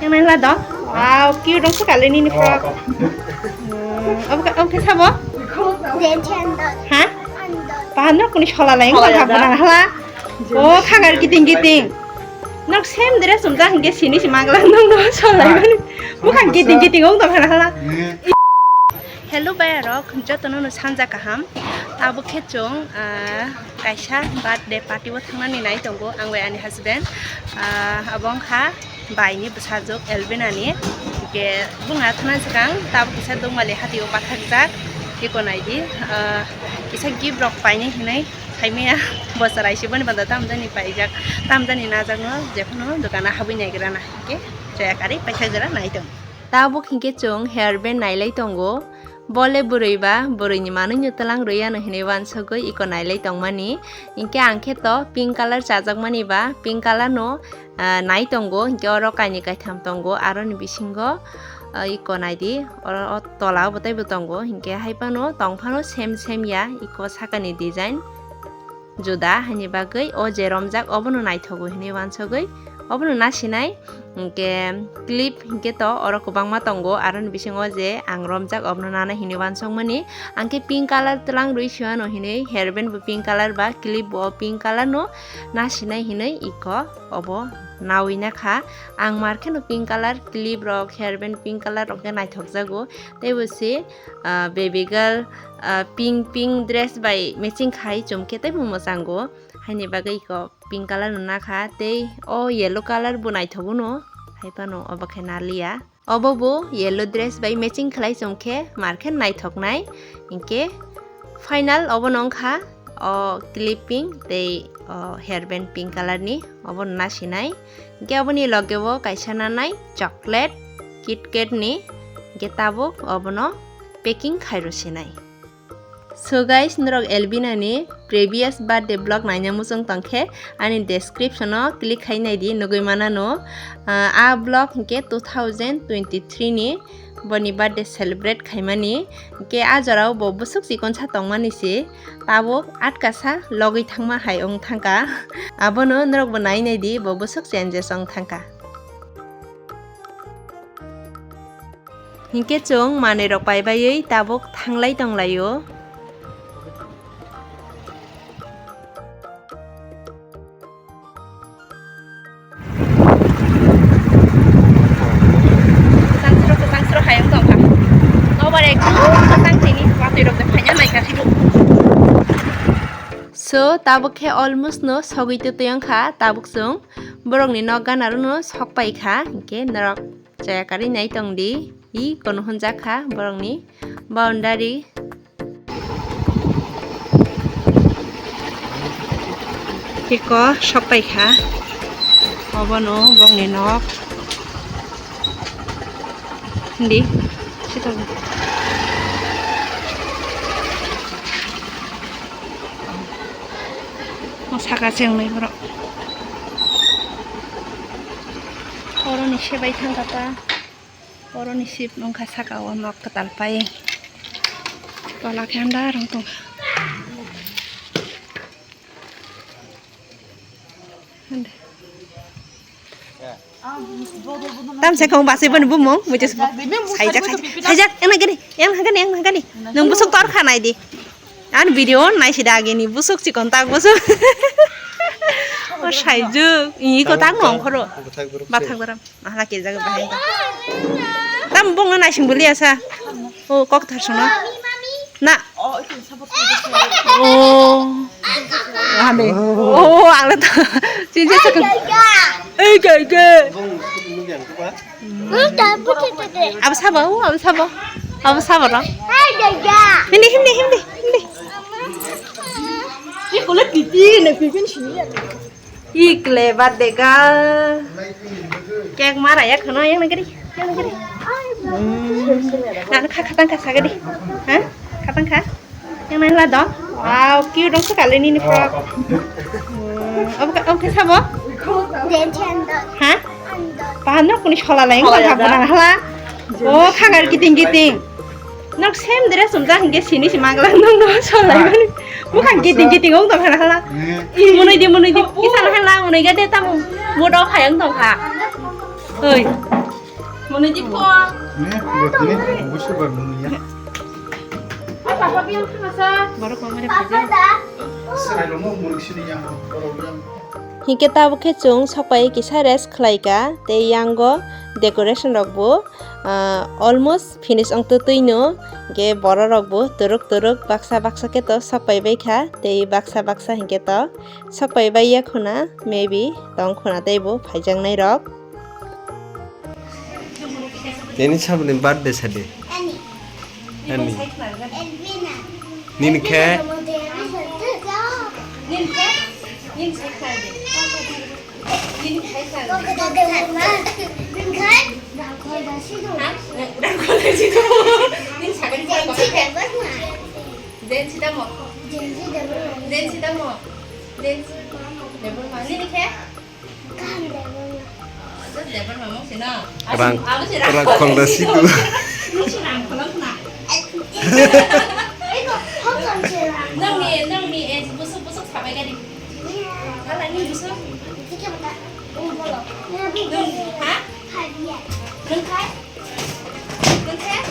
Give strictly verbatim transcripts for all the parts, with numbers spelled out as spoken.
Yang nai la do. Wow, cute dong sekali nini frog. Hmm, oke, oke, sabo? Dia cendol. Hah? Andol. Pahan no kuni sola lai, sola ya, hala. Oh, khagar kiting kiting. Nok same dress umjak hingke sini si magla nung no sola lai mani. Bukan kiting kiting ong tong hala. Hello, bayarok, jotono no sanja kaham. Tabuk khe chwng, ah, kaisa birthday party o thangnani nai tongo, ang bai ani husband. Ah, abo wngkha baini bwsajwk Elvina ni. Hingke bungha thangna swkang tabuk kisa dongmali hati o pathakjak. Eko naidi, ah, kisa gift rok paini hinui. Haimaya bochor aisiboni banda tamjani paijak, tamjani najakno jephano dogana habwi naigrana hinkhe chaya karwi paisa jora nai tongo. Tabuk hinkhe chwng hair band nailai tongo. Bole bwrwi ba bwrwini manwino twlang rwi ano hinwi wansugwi iko nailai tongmani. Hinkhe ang khe to pink colour chajakmani ba pink colour no, ah, nai tongo, hinkhe oro kainwi kaitham tongo, aroni bisingo, ah, iko naidi, oro o tola o bwtaibo tongo, hinkhe haiphano tongphano same same ya, iko sakani design juda, haini bagwi o je romjak obono naithogo hinwi wansugwi obono nasinai, hinkhe clip hinkhe to oro kwbangma tongo, aroni bisingo je ang romjak obono nana hinwi wansukmani, ang khe pink colour twlang rwi siyano hinwi hairband bo pink colour ba clip bo pink colour no nasinai hinwi iko. Obo nawi na kha. Ang mar kheno pink colour clip rok, hairband pink colour rok khe naithok jago. Tei bo se, ah, baby girl, ah, pink, pink dress bai matching khai chum khe tei bo mwchango. Haini bagwi ko pink colour no na kha. Tei o yellow colour bo naithok uno. Hai phano obo khe na liya. Obo bo yellow dress bai matching khlai chum khe mar khe naithok nai. Hinkhe final obo no wngkha o clip pink tei o hairband pink colour ni obo no nasinai. Hinkhe aboni loge o kaisa nanai chocolate KitKat ni, hinkhe tabuk obono packing khai rw sinai. So guys, norok Elvina ni previous birthday vlog naina muchung tongkhe ani description o click khai naidi, nugui manano. Ah, a vlog hinkhe two thousand twenty-three ni boni birthday celebrate khaimani. Hinkhe a jorao bo bwswk chikonsa tongmani se, tabuk atkasa logwi thangma hai wng thangkha. Abono norokbo nai naidi, bo bwswk changes wng thangkha. Hinkhe chwng manwi rok pai baiwi tabuk thanglai tonglaio. Kwchang sro, kwchang sro hai wng tongkha. Nobar ekdom kwchang tini watwi rok de phaina naikha thaibo. So, tabuk khe almost no sogwi twtwi wngkha, tabuk chwng borokni nok ganaro no sok paikha, hinkhe norok chaya karwi nai tongdi, i kono hwnjak kha borokni boundary. Eko sok paikha, obono bongni nok. Hindi, sito. O saka se wngnai borok. Oroni sebai thangkha ta. Oroni sip wngkha saka o nok kwtal pai. Tola khe andar wng tongkha. Tamsa kong basai bani bumung, muchus saijak, saijak, saijak, yang nagani, yang nagani, yang nagani. Nung busuk tor khanai di. An video nai sida agini, busuk chikon tak busuk. O saijuk, ini ko tak nong khoro. Bathak baram. Ahla ke jaga bahai. Tam bung na naising buli asa. O kok thar sona. Na. O. Hande. O, ang le to. Chin chin sakang. Ei, ke, ke. Abo sabo, abo sabo. Abo sabo ro. Hindi, hindi, hindi, hindi. Ikle birthday girl. Cake mara ya khano yang nagari, yang nagari. Hmm. Nang kha khatang kha sagadi. Ha? Khatang kha. Yang nai la do. Wow, cute dong sekali nini frog. Hmm. Oke, oke sabo? Dia cendol. Ha? Andol. Pahan no kuni sola lai, sola ya, kuni hala. Oh, khagar kiting kiting. Nok same dress umjak hinkhe sini si magla nung no solai mani. Bukan kiting kiting ong tong hala. Munui di, munui di. Kisa hala munui ga de tamo. Mudo phayang tong kha. Oi. Ini di po. Ini buat ini buku sih baru dunia. Apa apa yang kena sa? Baru kau mereka kerja. Serai lomo murik sini yang baru yang. Hinkhe tabuk khe chwng sokpai kisa rest khlaika tei yango decoration rok bo, ah, almost finish wng twtwi no, hinkhe borok rok bo turuk turuk baksa baksa khe to sokpai bai kha tei baksa baksa hinkhe to sokpai bai ya khuna, maybe tong khuna tei bo phaijaknai rok. Nini saboni birthday sadi. Ani. Ani. Elvina. Nini khe? Nini khe? Nini khe? Nini khe? Nini khe? Nini khe? Nini sakani khe? Jen si damo. Jen si damo. Jen si damo. Jen si damo. Nini khe? Kaham dai bono. Just dai bono mung sino. Rang, rang khol da siku. Mung si rang khol na. Eko, hokon si rang. Nang ni, nang ni age busuk busuk sabai gari. Hala ni busuk. Tike mata. Nung bolo. Nung, ha? Five year. Nung khai? Nung khai?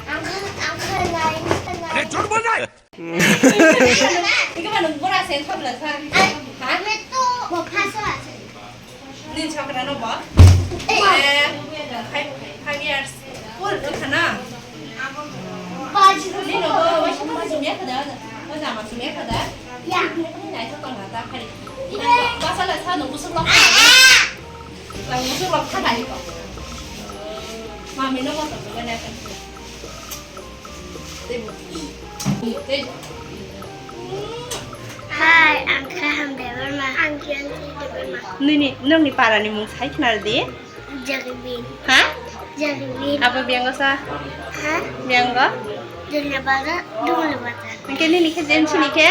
Ang khai, ang khai lai, khai lai. Eh, jhut bol raha hai. Ika ba nung bora sen thok la sa. Ai, ha? Me to bo phaso ase. Nin chakra no ba? Eh. Eh, five, five years. Pur no khana. Baji. Nin no ba, wa shi ma sumya kada. Wa jama sumya kada. Ya. Nin ai thok la ta khari. Ina ba sa la sa no busuk la. La busuk la khana iko. Mami no ba to ga na kan. Hai, ang Kaham Debbarma. Ang Kianti Debbarma. Nini, nongni parani mung sai khna di? Jagibin. Ha? Jagibin. Apa biango sa? Ha? Biango? Dulabada, Dulabada. Oke, nini khe Jensi ni khe?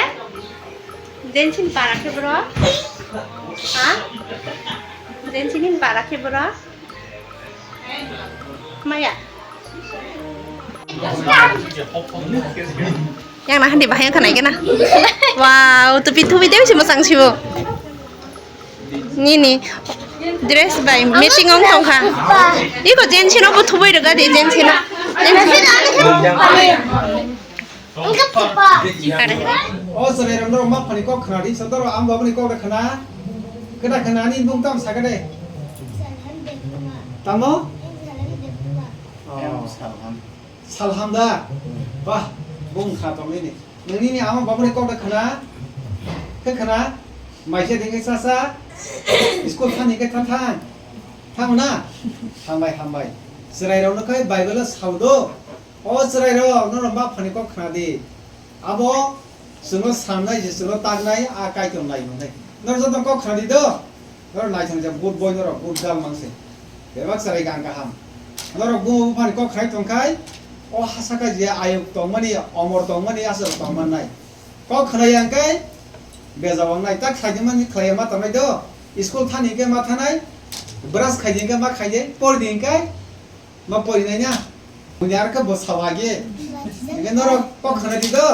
Jensi ni para khe bro? Ha? Jensi ni para khe bro? Maya. Yang na handi bahaya khanai kena. Wow, tupi thubi deu si masang sibo. Nini dress bai matching ong tong kha. Iko Jensi no bo thubi rega di Jensi no. Jensi no. Wngkha papa. Are. O chwrairok norok ma phani kok khna di, sa norok ang babani kok da khna. Kwda khna ani bung tam sakha de. Tamo? Oh. Salham da. Bah, bung kha tong nini. Nini ama babani kok da khna. Khe khna. Maisa dingke sasa. School thani ke than than. Thango na? Hambai, hambai. Chwrairokno khai Bible-o sao do. O chwrairok, norok ma phani kok khna di. Abo chwngno samnai je chwngno taknai, a Kaitor nai hwnwi. Norok joto kok khna di do. Norok naithok jak good boy norok, good girl mang se. Bebak chwrai gang kaham. Norok buma buphani kok khnai tong khai, o hasa khai je ayuk tongmani, omor tongmani, aswk tongmannai. Kok khna yang khai, bejawang nai. Tak khlai di mani khlai ma tong nai do. School thani hwnkhe ma thanai, brush khai di hwnkhe ma khai di, pori di hwnkhe ma pori nai na. Buini aro khe bo sao age. Hwnkhe norok kok khna di do.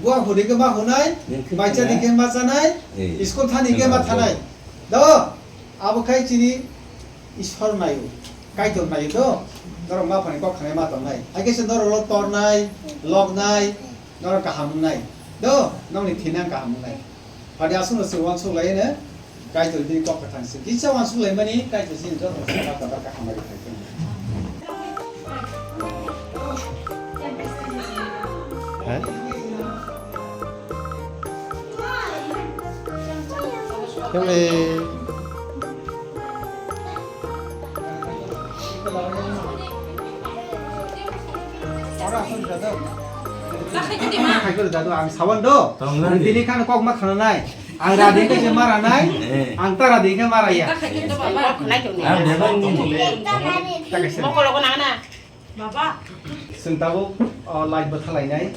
Bua hudi khe ma hunai, bacha di khe ma chanai, school thani hwnkhe ma thanai. Do, abo khai chini Ishwar naio, Kaitor naio do. Norok ma phani kok khna ma tong nai. Hai khe se norok lo tornai, loknai, norok kaham wngnai. Do, nokni thinang kaham wngnai. Phadi aswkno chwng uansuk lai eno, Kaitor bini kok kwthang se kisa uansuk lai mani, Kaitor chini joto se kok kwthang kaham bai khai tong. He? Hello. Ang sawan do. Ang tini kan kok ma khana nai. Ang radi ke je mara nai. Eh. Ang ta radi ke mara ya. Ang bebak ni. Mokolo ko nana. Baba. Sing tabo, oh, light bwtha lai nai.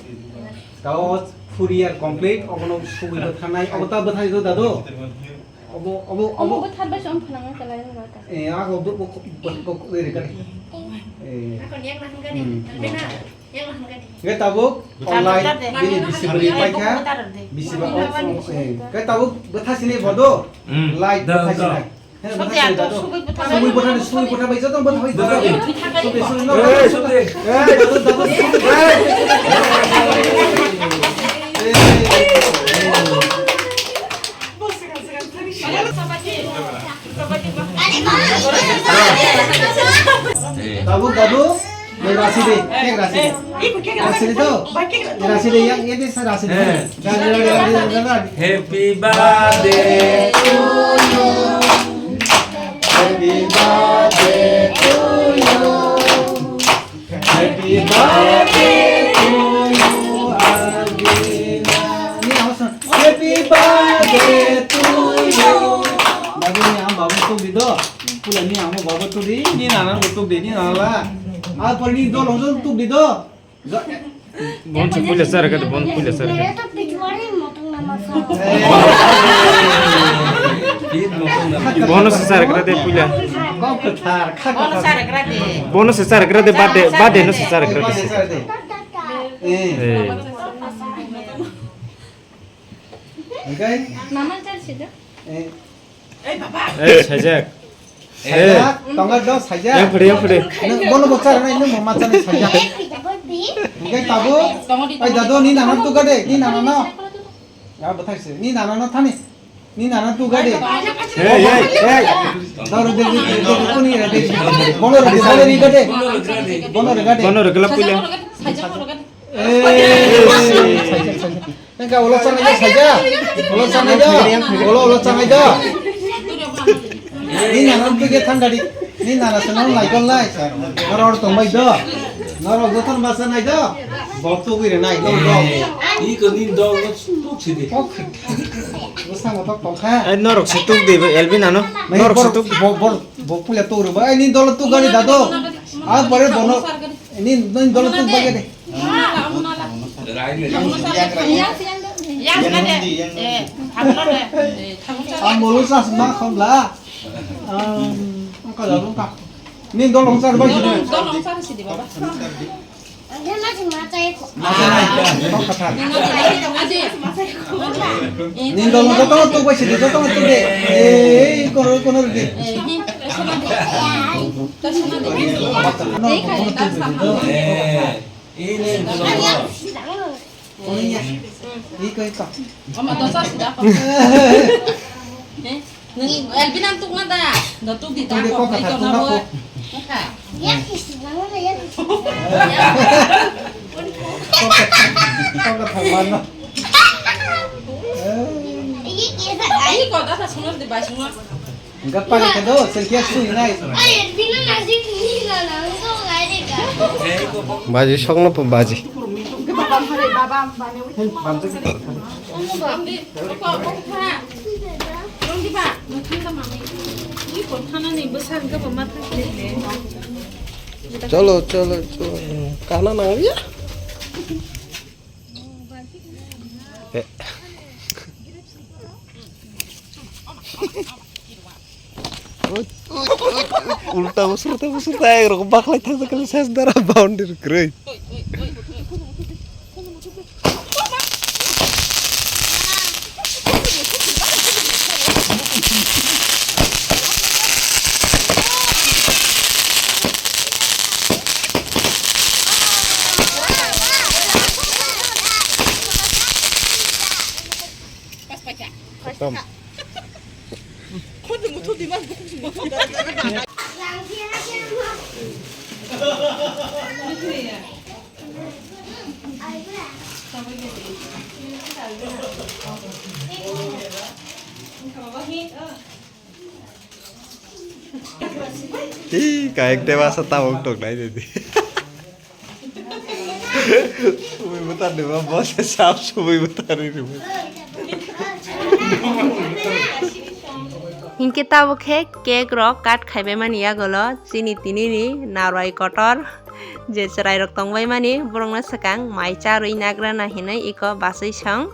Tabo four year complete, ogono subui bwtha nai. Ogo ta bwtha do dado. Obo, obo, obo. Obo bwthar bai chong phanang ka lai ba ka. Eh, ako bo, bo, bo, bo, bo, re ka. Eh. Ako yang nang gadi. Hmm. Yang nang gadi. Nge tabuk, online, bini bisi beri paikha, bisi ba, oh, oh, eh. Nge tabuk bwtha sini bodo, hmm, light da, bwtha da. Sinai. Sumui bwtha, sumui bwtha bai joto bwtha bai joto. Sumui, sumui, no, sumui. Dadu, dadu, sumui. Dadu, dadu. Rasi de, kek rasi de. Rasi de to? Rasi de, yang ini sa rasi de. Happy birthday to you. Happy birthday to you. Happy birthday to you, Albina. Ni ang sa, happy birthday to you. Babu ni ang babu tu bido. Pula ni ang babu tu di, ni nana tu di, ni nana la. Apa ni do long tu bido. Bon se puila sar kade, bon puila sar kade. Bon se sar kade puila. Bon se sar kade, bade, bade no se sar kade. Eh. Mama chal sida. Eh, sajak. Sajak, tonga do sajak. Yang pede, yang pede. Nang bono bo chara nai, nang mama chara nai sajak. Hingke tabuk, ai dadu ni nana tu gade, ni nana no. Ya, bathai se, ni nana no thani. Ni nana tu gade. Hey, hey, hey. Daro de, de, de, de, kuni re de. Bono re de, bono re gade. Bono re gade. Bono re gala puila. Eh, sajak, sajak. Engka ulo chanai do saja. Ulo chanai do. Ulo, ulo chanai do. Ni nana tu ke thanda di. Ni nana se non lai kon lai. Noro or tong bai do. Noro gothon ma chanai do. Bok tu gire nai do do. I ko nin do tuk si di. Bok. Bosang otok tong kha. Ai norok se tuk di Elvin ano. Norok se tuk. Bor bor bor puya tu ru ba. Ai ni dolo tu gari dado. A pore bono. Ni ni dolo tu ba gari. Ang bolu sas ma khom la. Ang ka la ka. Ni dol long sar ba sini. Dol long sar sini baba. Ma sa nai. Kok kata. Ni dol long to to ba sini to to de. Eh, kono kono de. Eh. Ini. Oi ya. Iko iko. Mama dosa sudah apa? Eh, neng Elvin antuk nada. Dotuk di tapo, iko nabo. Oka. Ya kisi nang ya kisi. Kok kata mana? Ini kita. Ayo kau dah sunur di basungnya. Gappa gappa do, selfie sui nai. Baji sokno po baji. Cholo, cholo, cholo. Kana nang ya? Eh. Ulta busur ta busur ta ek rok baklai thang kali ses dara boundary kroi. Khatam. Ih, kayak dewasa tabuk tok nai jadi. Sumui bwtar ni ba, bo se sap sumui bwtar ni ba. Hinkhe tabuk khe cake rok cut khaibai mani yagulo chini tini ni narwai kotor je chwrai rok tongbai mani borok no swkang mai charwi nagra na hinwi iko baswi song.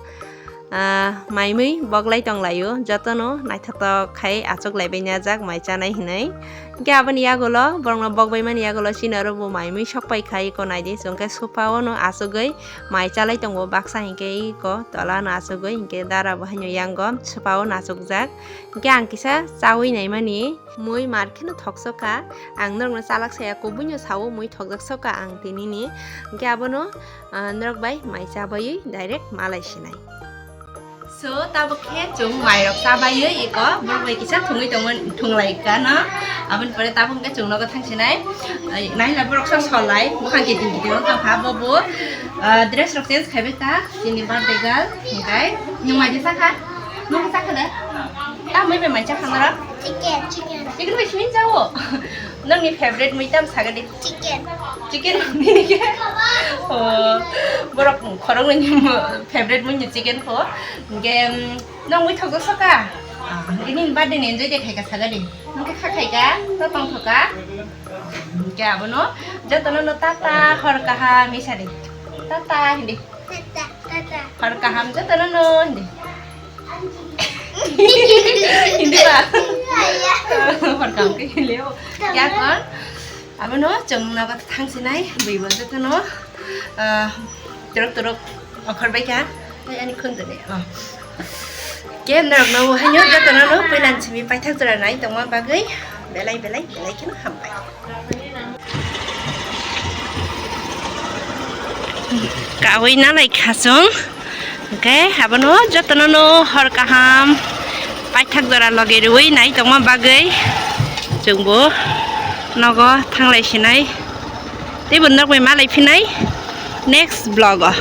Ah, mai mui boglai tonglaio, jotono naithotok khai achuklaibai najak mai chanai hinwi. Hingke aboni yagulo, borokno bokbaimani yagulo, chini oro bo mai mui sokpai kha, iko naidi, chwngkhe sofa ono achugwi mai chalai tongo, baksa hingke iko tola ano achugwi, hingke dara bo haino yango sofa ono achukjak. Hingke ang kisa chawi naimani mui mar kheno thoksoka, ang norokno chalak saya, kubuino sao mui thokjak soka ang tinini. Hingke abono, ah, norok bai mai chabaiwi direct malai sinai. So, tabuk khe chwng mairok chabaiwi iko, borok bai kisa thungwi tongmani, thunglai kha no. Aboni pore tabuk khe chwng nogo thangsinai. Ai, naila borok sa solai, bukhang kiting kiting wng tongkha, bo bo, ah, dress rok change khaibai kha, chini birthday girl, hingkai, nwng mai sakha, nwng sakha de? Tamwi bai mai chakha norok? Chicken, chicken. Chicken bai simi chao? Nongni favorite mui tam sagadi? Chicken. Chicken nini khe? Oh, borok khoroknwi favorite mui chicken kho. Hingke, um, nong mui thokjak soka? Ah, hingke nini birthday ni enjoy de khaika sagadi? Nong khe kha khaika, to tong thoka? Hingke abono jotono no tata hor kaham hisadi. Tata hindi. Tata, tata. Hor kaham jotono no hindi. Hindi ba? Iya. Hor kaham khe hindi o. Kya kon? Abono chwng nogo thangsinai, bui bo jotono, ah, turuk turuk okhor bai kha. Ai, ani khun dene, oh. Ke norok no haino jotono no puilan simi paithak jora nai tongma bagwi belai belai belai kheno hambai. Kawi nalai kha chwng. Hingke abono jotono no hor kaham paithak jora loge rwi nai tongma bagwi chwngbo nogo thanglai sinai. Teibo nokbai malai phinai next vlog o.